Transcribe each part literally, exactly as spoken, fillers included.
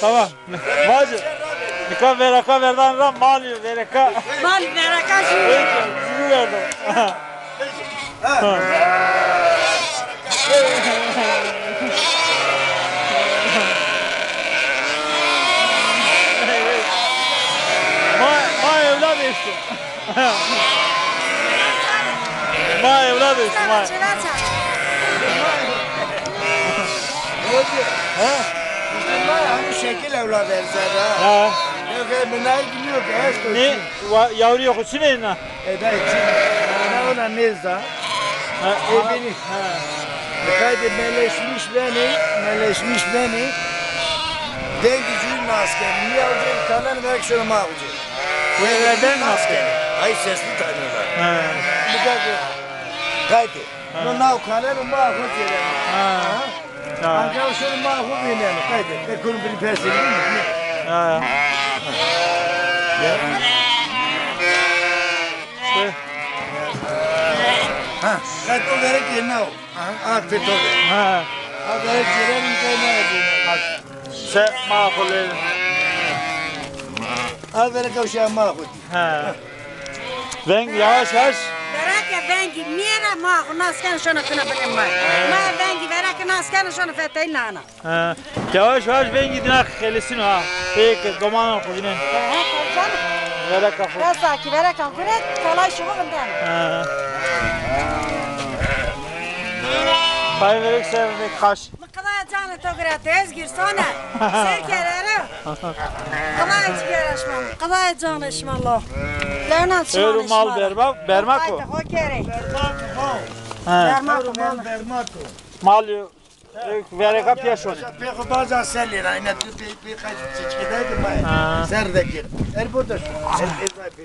Tamam. Vacî. Nika vereka verdan ra malî vereka. Malî vereka jû. Jû verdo. Ma, ma ewlad eşto. Ma ewlad eşto, ma. Hoca. Ha? Îşte ma hanî şekil ewlad erzeda. Ha. Yok, e, binayı bilmiyor ki, eşto. Ne? Wa-, yavruya xo çinê na? E, dayı, çin. Ana ona nêzda. Ha, e, ana, beni. Ha. Dikkat et, meleşmiş beni, meleşmiş beni. Dengi jû nas kenî. Niye hocam? Kalan belki şöyle ma hocam. Ve, ve ben nas kenî. Ay sesli tanıyorlar. Ha. Dikkat et. Kaydı. Ha. No nav kalan ma hocam. Ha. Ha. Ha. Ancak şöyle ma hocam yani. Kaydı. Ve konu bir pes edeyim mi? Ha. Ya. Ha, qe to verek yê naw. Ha, a pê to verek. Ha. A verek cêrenî qey naye. Se ma xo lê. A verek ew şeya ma xo dî. Ha. Veng yavaş yavaş. Vereke vengî nêre ma xo nas keno şono kina binê ma. Ma vengî vereke nas keno şono feteyî nana. Ha, yavaş yavaş vengî dina xelesîno ha. Peyê ke domanan xo vînen. He, tabii canım. Vereka xo. Esa ki verekan gure, kalay şuxu vindeno. Ha. Pay verek ser ve kaş. Mi qidaya canê to girete, Özgür, Soner. Ser kerere. Qidaya cigera şima, qidaya canê şima lo. Lewnan şima. Ewro mal bermak, bermak o. Haydi, xo kerê. Ha. Bermak o, mal. Bermak o. Mal yo. Vereka pîya şonê. Pê xo baza ser lêna, îne tu pê, pê qay çiçkî daydı may. Ha. Ser de gir. Er burada şu. Ser, er may pê.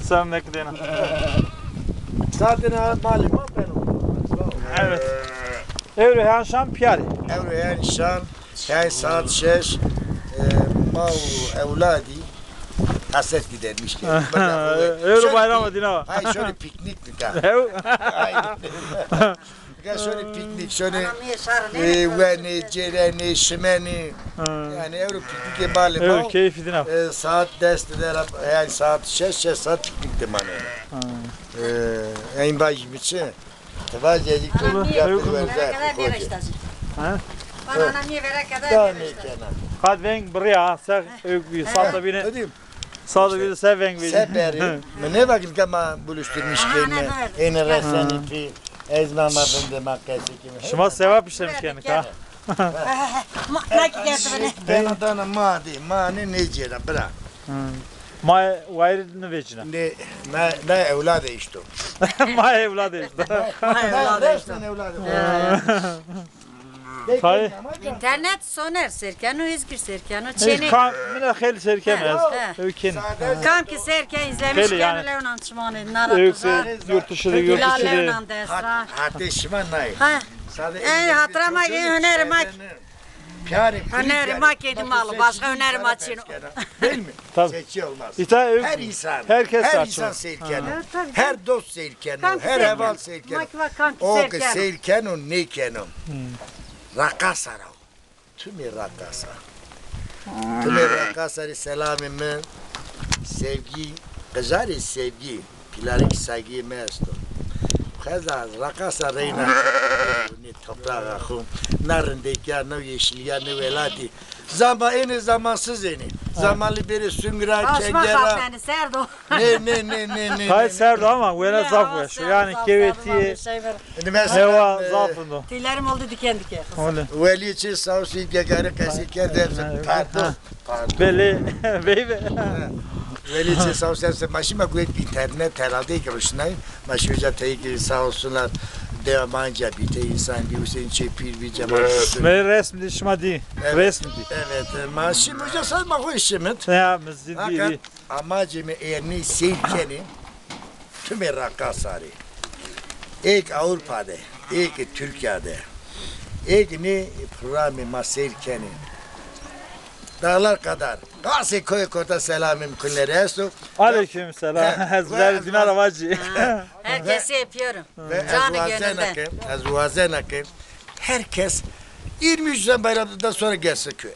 Sen de gidena. Zaten ha, malê ma beno. Evet. Ewro heyan şan pîyarî. Ewro heyan şan, yani saat şeş, e, ma û ewladî hasret gidermiş ki. Ewro bayram o dina. Hay, şöyle piknik bir daha. Ew. Aynen. Şonê pîknîk, şonê, e, wenê, cêrenê, şimenê. Ha. Yanî ewro pîknîkê malê ma. Ewro keyfî dina. E, saat des de ra, yanî saat şeş, şeş saat pîknîk de manenê. Ha. E, eyn vajî mi çi? Ti vajî ez kî ya pir werza xocê. Ha? Bana ana niye verek da. Daha ne kena? Qad veng birîya, ser, e, sata bîne. Sado bî de se veng vejî. Se berî. Mi nêva ke ma buluşturmîş keyme. Êne resenî pî. Ez ma ma vinde ma qesî keme. Şima sevap işlemiş kenî ka. Ma, na ki getirene. Bena dana ma dî, ma ne nêcêna bira. Ma wayir nivecîna. Ne, na, na ewlade îşto. Ma ewlade îşto. Ma ewlade îşto. Ewlade. Tay. Înternet Soner sêr keno, Özgür sêr keno, çênê. Kam, mina xeylî sêr keno ez. He. Ew kenî. Kam ki sêr ke, îzlemîş keno, yanî. Lewnan çimanê, nara. Ew ke yurt dışı de, yurt dışı de. Lewnan destra. Hat-, hatê şima nayê. Ha. Ey, hatra ma, ey, hunerê ma. Piyarê, hunerê ma kedi malo, başka hunerê ma çin o. Değil mi? Tabii. Seçi olmaz. Her insan, herkes her insan seyr keno. Her dost seyr keno, her heval seyr keno. O ke seyr keno, nêkeno. Raqasa ra. Tümê raqasa. Tümê raqasa rê selamê mi, sevgî, qijarê sevgî, pîlarê kî saygîyê mi esto. Xeza raqasa reyna nê topraxa xo, na rindekîya, na yeşilîya, nê welatî. Zama ênê, zamansız ênê. Zamanlî bêrê sungira, kengera. Nê, nê, nê, nê, nê. Tay serd o ama wena zaf weş o. Yanî kewetîye, hewa zaf o. Tüylerim oldu diken diken. Welî çê sağ olsun, gegari qesî kerde. Pardon. Belê, veyve. Welî çê sağ olsun, ma şîma guet internet herhalde ki ruşnay. Ma şî uca tey ki sağ olsunlar. Dewa manca bî, tey insan bî, Hüseyin Çepir bî, Cemal Dursun. Belê resm dî şima dî. Resm dî. Evet, ma şî uca saz ma xo şimit. Ya, mi zî dî. Amacê mi êr nê seyr kenê, tümê raqasa rê. Êk Avrupa de, êk Türkiye de, êk nê programê ma seyr kenê. Dağlar kadar. Qasê koyê kota selamê mi kullî rê esto. Aleyküm selam. Ez ver dîna ra vacî. Herkesi öpüyorum. Ve ez wazena ke, ez wazena ke herkes Yirmi üç Nisan bayramından sonra gelsin köye.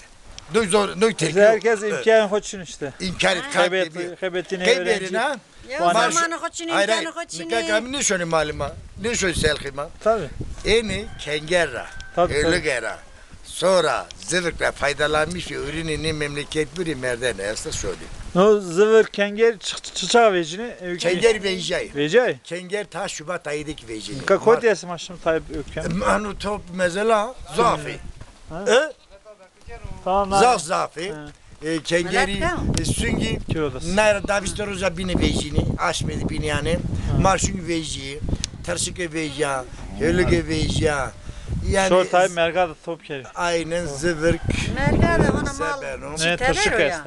Noy zor, noy tepki yok. Herkes imkanı xo çin işte. İmkanı Xebet, xebetine öğrenci. Qey bêrîna? Ya, zamanı xo çin, imkanı xo çin. Nika kamî nêşonî malî ma, nêşonî selxî ma. Tabii. Ênî kenger ra, hêlike ra. Sonra zivirk ra faydalanmış ve ürünü ne memleket biri merden esta şöyle. No zivirk kenger çi çax vecînî? Kenger vecîyay. Vecîyay? Kenger ta Şubat ayı de ki vecînî. Nika kotî esti ma şima Tayyip Ökkem? Anu top mesela zafî. E? Tamam. Zaf zafî. E, kengeri, e, süngî, nayra davîste roja bîne vecînî, aşmê de bîne yanî. Marşung vecî, tersike vecîya, hêlike vecîya. Yanî şor tay merga de top kerî. Aynen zivirk. Merga de ona mal çi teber o ya.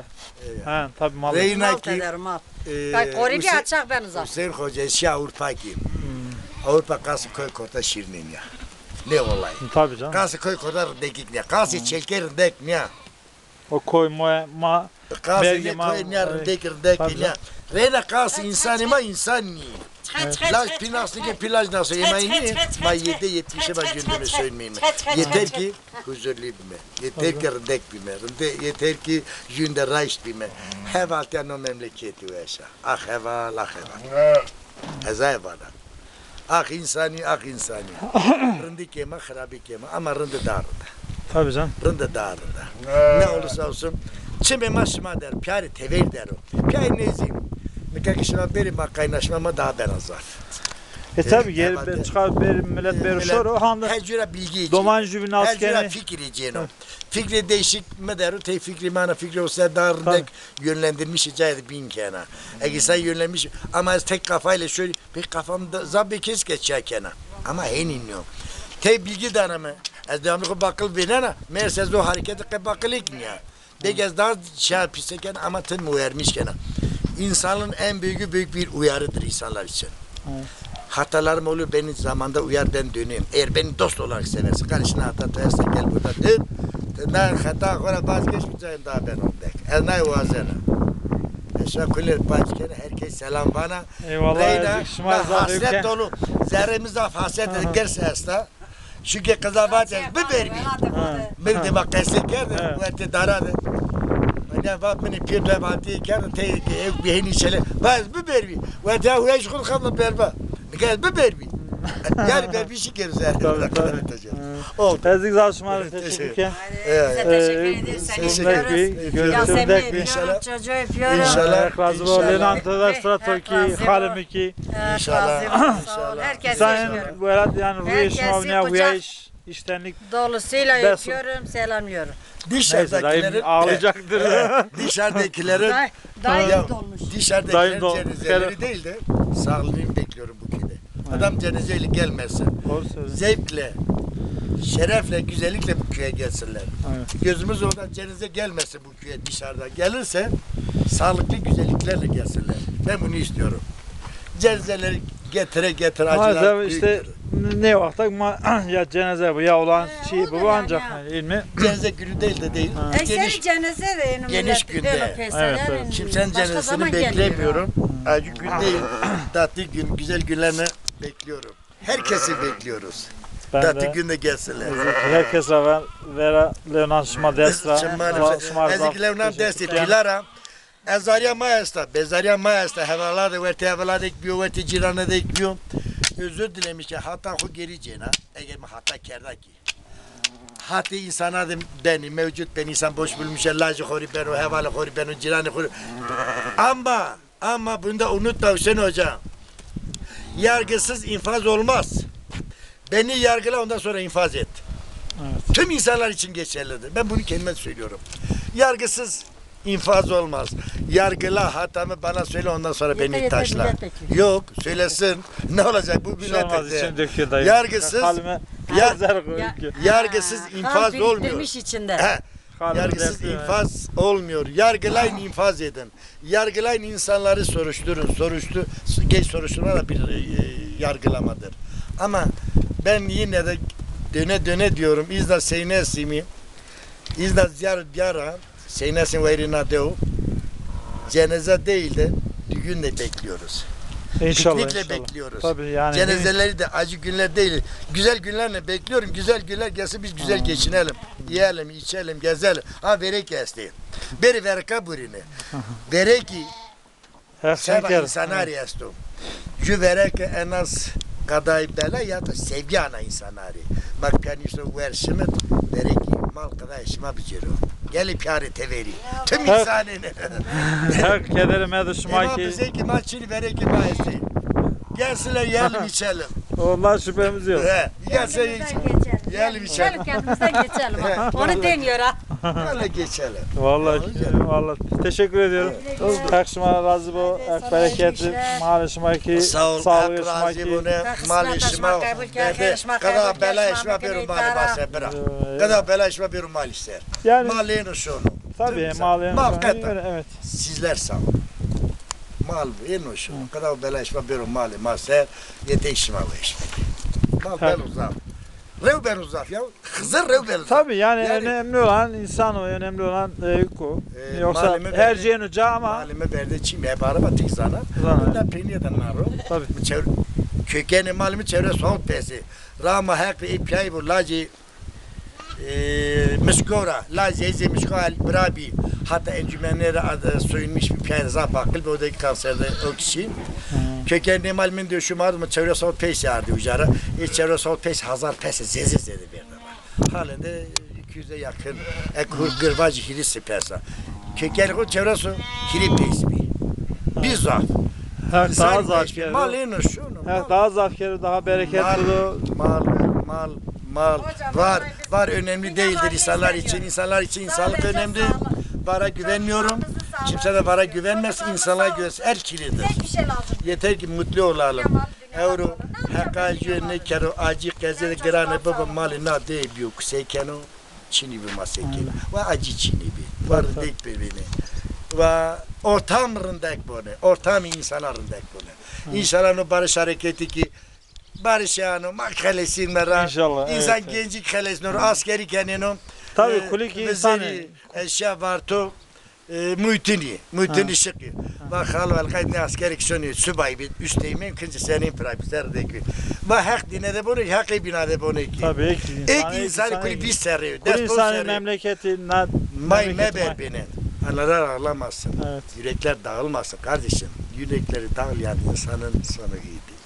Ha, tabii mal. Reyna ki, mal teber, mal. Tay qorîbî açaq beno zaf. Hüseyin Hoca şî Avrupa ki. Avrupa qasî koy korta şîrîn nîya. Ne olay? Tabii canım. Qasî koy korta rindekîk nîya. Qasî çelkê rindek nîya. O koy moy ma, qasî ne koy nîya, rindek rindek nîya. Reyna qasî însanî ma însan nî. Laj pî nas nîke, pî laj nas o, êmayî nî. Ma yedde yetmişe ma jûnde me soyun meyme. Yeter ki huzurlî bîme. Yeter ki rindek bîme. Rinde, yeter ki jûnde raşt bîme. Heval tîya no memleketî weş a. Ax heval, ax heval. Ez aye vana. Ax însanî, ax însanî. Rindî kêma, xirabî kêma, ama rinde daha rinde. Tabii canım. Rinde daha rinde. Ne olursa olsun, çimê ma şima der, piyarê tever der o. Piyarê nêzî. Nika ki şima bêrî ma qaynaşma ma daha bena zaf. E, tabii, gel, çıkar bêrî, millet bêrî şoro, handa her cüre bilgi için. Doman jübin askeni. Her cüre fikir için o. Fikrê değişik mi der o, tey fikrê ma na fikrê o ser daha rindek yönlendirmiş cayê de bîn kena. Ege sen yönlenmiş, ama ez tek kafayla şöyle, pek kafam da, za bê kes ke çîya kena. Ama henî nîyo. Tey bilgi dana mi, ez devamlı xo baqil vênena, meğerse ez o hareketi qe baqil ek nîya. Bek ez daha çîya pîse kena, ama ti mi uyarmış kena. İnsanın en büyüğü büyük bir uyarıdır insanlar için. Evet. Hatalarım oluyor, beni zamanda uyar, ben döneyim. Eğer beni dost olarak seversen, kardeşine hata edersen gel burada dön. Daha hata xora vazgeç, bu cayın daha ben ondek. Ez nay wazena. Eşa kulir paç kere, herkes selam bana. Eyvallah, Reyna, ezîk şima zaf hasret dolu. Zerremiz zaf hasret gerse esta. Çünkü qeza vat ez biberî. Bir de ma qesey kerde, werte dara de. Ne vat, minî pîr de vatî kerde, tey ew bihênî çele. Va ez biberî. Werte ya huya jî xo xebla berba. Nika ez biberî. Yani berbî şî kerdî ser. Tabii, tabii. Oldu. Ezîk zaf şima teşekkür ederim. Size teşekkür ederiz. Seni öpüyoruz. Yasemin'i öpüyorum, çocuğu öpüyorum. İnşallah. Razı olsun. Lenan Tadaş Fırat Toki, Halim iki. İnşallah. Sağ ol. Herkese öpüyorum. Sayın Berat, yani rüyê şima ne huyayış, iştenlik. Dolusıyla öpüyorum, selamlıyorum. Dışarıdakilerin ağlayacaktır. Dışarıdakilerin, dışarıdakilerin cenazeleri değil de sağlığını bekliyorum bu köyde. Adam cenazeyle gelmesin. Doğru söylüyorsun. Zevkle, şerefle, güzellikle bu köye gelsinler. Evet. Gözümüz orada cenaze gelmesin bu köye dışarıda. Gelirse sağlıklı güzelliklerle gelsinler. Ben bunu istiyorum. Cenazeleri getire getire acılar büyüktür. Maalesef işte ne vakta ma ya cenaze bu ya olan şey bu ancak yani, değil mi? Cenaze günü değil de değil. Geniş, geniş günde. Kimsenin cenazesini beklemiyorum. Acı gün değil, tatlı gün, güzel günlerini bekliyorum. Herkesi bekliyoruz. Tatlı günde gelsinler. Herkes ra vera Leonan şima dest ra. Şima, şima ezîk Leonan destê pîla ra. Ezarîya ma esta, bezarîya ma esta. Hevala de, wertê hevala de biyo, wertê cîrane de biyo. Özür dilemiş ki hata xo geri cêna. Eger mi hata kerda ki. Hatê însana de benî, mewcud benî, însan boş bulmuş e, lajê xo rî beno, hevalê xo rî beno, cîranê xo rî. Ama, ama bunu da unutma Hüseyin Hoca. Yargısız infaz olmaz. Beni yargıla, ondan sonra infaz et. Evet. Tüm insanlar için geçerlidir. Ben bunu kendime söylüyorum. Yargısız infaz olmaz. Yargıla, hatamı bana söyle, ondan sonra beni taşla. Yok, söylesin. Ne olacak bu millet? Yargısız, ya, yargısız infaz olmuyor. Yargısız infaz olmuyor. Yargılayın, infaz edin. Yargılayın, insanları soruşturun. Soruştu, geç soruşturma da bir e, yargılamadır. Ama ben yine de döne döne diyorum. İzda seynesimi, izda ziyar diyara, seynesin veyrina deu. Cenaze değil de düğün de bekliyoruz. İnşallah, Piknikle inşallah. Bekliyoruz. Tabii yani. Cenazeleri de acı günler değil. Güzel günlerle bekliyorum. Güzel günler gelsin, biz güzel geçinelim. Yiyelim, içelim, gezelim. Ha, verek estê. Beri vereka burini. Vereki Her şey seba geldi. İnsanari esto. Ju vereke en az qadayê bela ya da sevgi ana insanari. Ma piyanî so wer şimit, vereki mal qadayê şima bicêro. Gelê piyarê teverî. Tüm insanîne. Her kedere me de şima ki. Ema bizê ki ma çinî vereki ma estê. Gelsinler yiyelim içelim. Ondan şüphemiz yok. He, gelse yiyelim içelim. Kendimizden geçelim. Onu demiyor ha. Öyle geçelim. Vallahi, vallahi teşekkür ediyorum. Hak şima razı bo, hak bereketli. Malê şima ki, sağlığı şima ki. Malê şima, qeda belayê şima bêro malê ma ser bira. Qeda belayê şima bêro malê ser. Yani, malê êno şono. Tabii, malê êno şono. Mal qeda. Evet. Sizler sağ olun. Mal êno şono. Qeda belayê şima bêro malê ma ser. Yetey şima weş. Mal beno zaf. Rew beno zaf ya. Xizir rew beno zaf. Tabii yani, önemli olan insan o, önemli olan zewq o. Yoksa her cêno ca ama. Malê mi berdê çî mi, ebe araba tik zana. Bundan peynîye de naro. Tabii. Kökenê malê mi çewres û hewt pesê. Rama Heqî ê piyayî bo lacê e, Mişko ra, la zeyzê Mişko el birabî, hata encûmenê ra ad-, soyunmuş bir piyayî zaf aqil bi, o da kanserde o kişi. Kökenê mal min de şu mardum çewres û hewt pesê ardî uca ra. E, çewres û hewt pesê hazar pesê zêde zêde berde var. Halen de iki yüze yakın. E, kur-, gırvacı hîrî sipesa. Kökenê xo çewres û hîrê pesê bî. Bî zaf. Her daha zaf kero. Mal êno şono. Her daha zaf kero, daha bereketli. Mal, mal, mal, mal. Var, var önemli değildir insanlar için. İnsanlar için insanlık önemli. Vara güvenmiyorum. Kimse de vara güvenmez. İnsanlara güvensin. Her kirlidir. Yeter ki mutlu olalım. Ewro heqa jü nêkero, acî qezê de girane bibo, malê na dey bîyo, kusey keno. Çinî bi ma sey kê. Wa acî çinî bi. Wa rindek bibîne. Wa ortam rindek bone. Ortamî însana rindek bone. İnşallah no barış hareketi ki barış yano, ma xelesîme ra. İnşallah, evet. Însan gencî xelesîno ro, askerî kenêno. Tabii, e, kulî ki însan. Eşya varto. E, Muhittinî, Muhittin Işıkî. Va xalo, elqayd nê askerî ki şonî, subay bî, üsteğmen, kincî senîn pira bî, ser de ki. Va heq dîne de bonê, heqê bîna de bonê ki. Tabii, ek însanî kulî bîst serrî. Kulî însanî memleketî na, may meber bîne. Analar ağlamasın. Evet. Yürekler dağılmasın kardeşim. Yürekleri dağlayan insanın sonu iyi değil.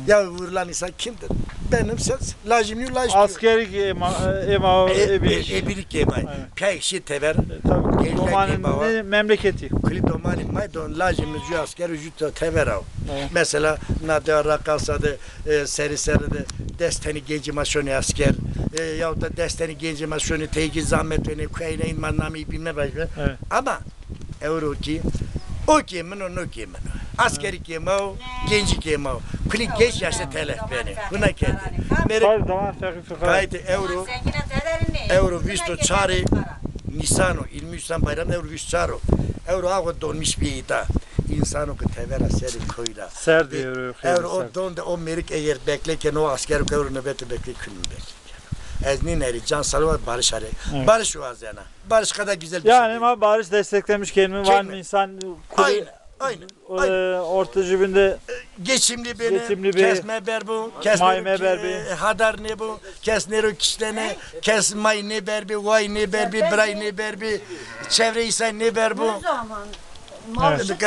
Ya vurulan insan kimdir? Benim, sen, lajim yu, laj yu. Askerî ki ema, ema, e, ebilik. Ebilik ema. Pey şî tever. Tabii. Domanî memleketî. Kulî domanî may don lajim ju asker ju tever aw. Mesela na dewa Rakasa de, e, serî serî de des tenî gencî ma şonî asker. E, ya da des tenî gencî ma şonî teyki zahmet venê, kuyayîne in ma namî bîme vajve. Ama Ewro ki, o kê min o, no kê min o. Askerî kê ma o, gencî kê ma o. Kulî geç yaşta telef benê. Huna kerdî. Merê qaytê ewro, ewro vîst û çarê Nîsan o, yirmi üç Nisan bayramı ewro vîst û çar o. Ewro axwe donmiş bî îta. Însano ki tevera serê koy ra. Serdî ewro. Ewro o don de o mêrik eger bekle keno, o asker ki ewro nöbete bekle, kulî mi bekle keno. Ez nînerî can sağlığı, barış arê. Barış wazena. Barış kadar güzel bir şey. Yani ma barış desteklemiş kendimi. Var mı insan aynı, aynı, e, aynı. Orta cebinde geçimli beni, geçimli bir kes meber bu, kes may meber bir, e, hadar ne bu, kes nero kişlene, kes may ne ber bir, vay ne ber bir, bray ne ber bir, çevre insan ne ber bu. Ne zaman? Evet.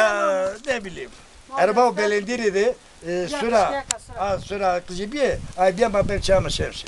Ne bileyim. Erba belendiri de, e, sura, a, sura kızı bir, ay bir ma ben çağırma şemşi.